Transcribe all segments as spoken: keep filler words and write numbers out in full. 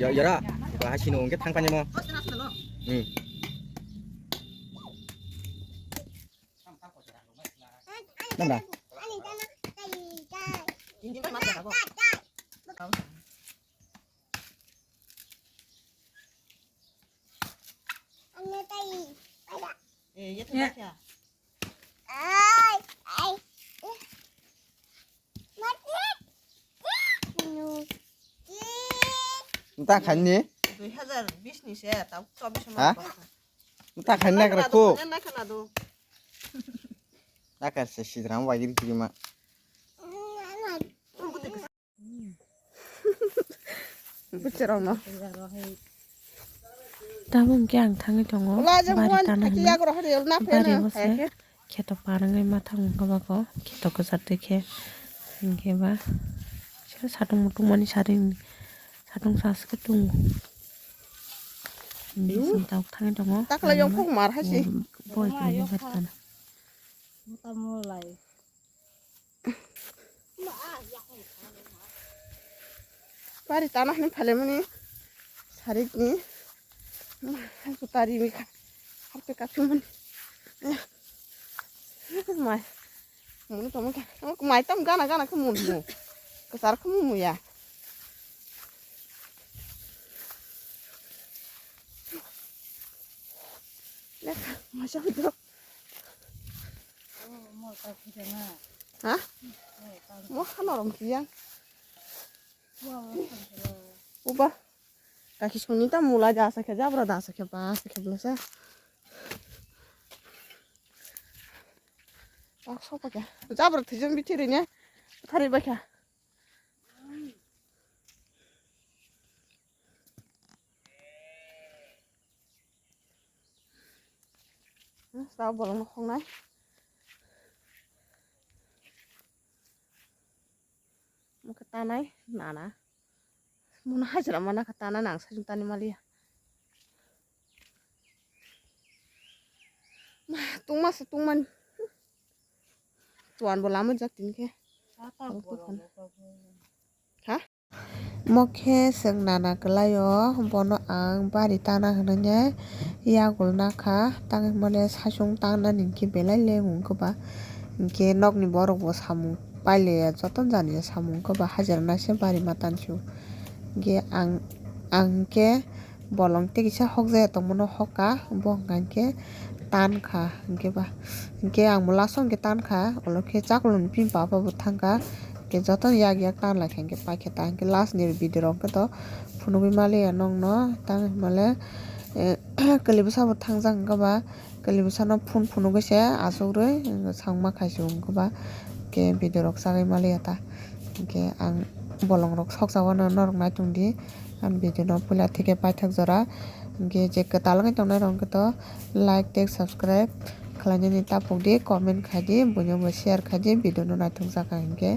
Yo, yara, ba hasino hwnkhe thang panimo. Hmm. Namra? Nta khanni? Dui hazar bish ni se, tau chobbish Ha? Nta khanni nakra ko. Nakar se sidram wagir kirima. Bwsarokno. Tabuk hwnkhe ang thangwi tongo. Wala, jang bari buan tana thaki hwnwi. Yagra hari el na Bari pheno bo se thayakhe. Kheto parwngwi ma thang wngkha bako. Kheto kwchar twi khe. Hinkhe ba se satung mutung mani saring, satung saske tongo. Bising tabuk thangwi tongo. Takla yongkhok mar hasi. Boi tongwi bari tana. Bari tana hwnwi phalemani sarikni kutari wngkha harpe kaphimani mai munu tongmani khe mai tam gana gana khe munu kwchar khe mumu ya. Lekha masa hwdro. Ha? Mo hano rom kiya. Uba. Kaki suni ta mula da sa khe jabra da sa khe ba sa khe bla sa. Tak sopa khe. Jabra thijam bichiri ne. Thari ba khe. Sao bolong no khongnai. Mokhe tanai nana. Mona hajra mana kha tana nang sajung tani maliya. Ma tungma se tungmani. Tuan bo lama jak tin khe. Ha? Mokhe chwng nana kwlaio, bono ang bari tana hwnwi yagul nakha, tang hinmale saichung tana hinkhe belai leng wngkha ba, hinkhe nokni borok bo samung pailaiya, joto jani samung wngkha ba, hajira naise bari ma tansu, hinkhe ang, ang hinkhe. Bolong tei kisa hokjaya tongmano hokha, bo hwnka hinkhe tankha, hinkhe ba, hinkhe ang bo last o hinkhe tankha, ulo khe chakuloni pin papa bo thangkha, hinkhe jotono yak yak tanlaikha hinkhe paikha ta, hinkhe last ni video rok khe to phunugwi maliya nokno, tang hinmale, eh, kwlwi bwsa bo thangjak hinkhe ba, kwlwi bwsano phone phunugwi se achukrwi, eh, sangma khaisung hinkhe ba, hinkhe video rok chagwi maliya ta, hinkhe ang bolong rok sokjagano norok naitongdi. Ang video no puila thike paithak jora Hinkhe je kwtal wngwi tongnai rok hinkhe to like tei subscribe khlainani tapuk di, comment khai di, buino bo share khai di, video no naithok jak hinkhe.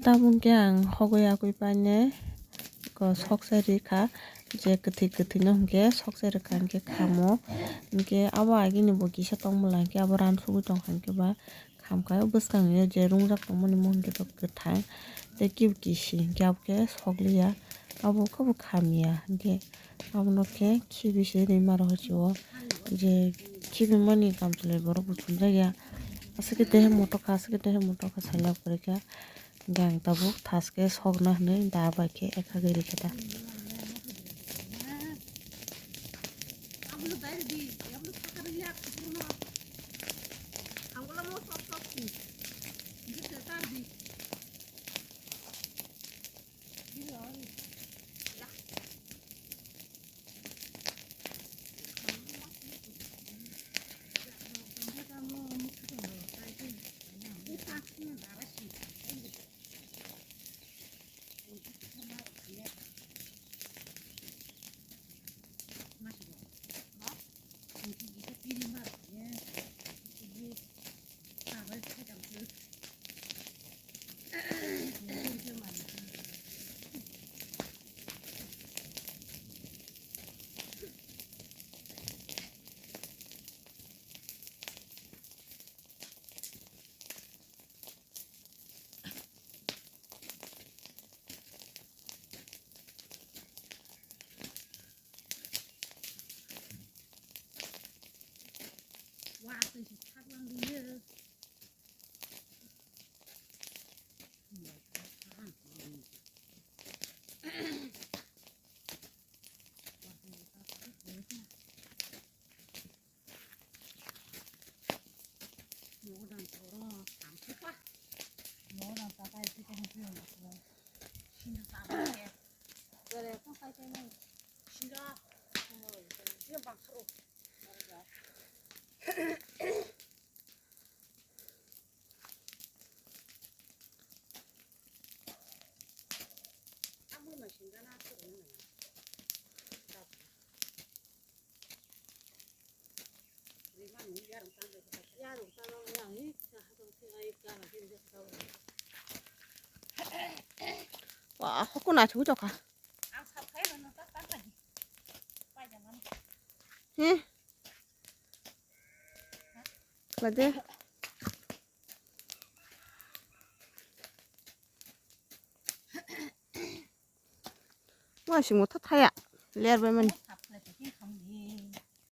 Tabuk khe ang hogwi yakwi painai, ko soksa rikha, je kwthwi kwthwino hinkhe soksa rikha hinkhe khamo, hinkhe abo agini bo kisa tongmwla hinkhe abo ransugwi tongkha hinkhe ba khamkha. Bwskango je rungjak tongmani mo hinkhe to kwthang tei kibo kisi hinkhe abo khe sokliya, abo khe bo khamya hinkhe. Abono khe khibi se ri maro hochi o, je khibimani kamchwlwi borok bo chumjak ya. Aswk khe tehe motok kha, aswk khe tehe motok kha sailak kwrwi kha. Hinkhe ang tabuk thaske sokna hinwi da bai khe ekha gwi rikhe ta. Wah, aku naithok tokha. He. Khlai de. Uaisingbo tha thaya, ler bai mani.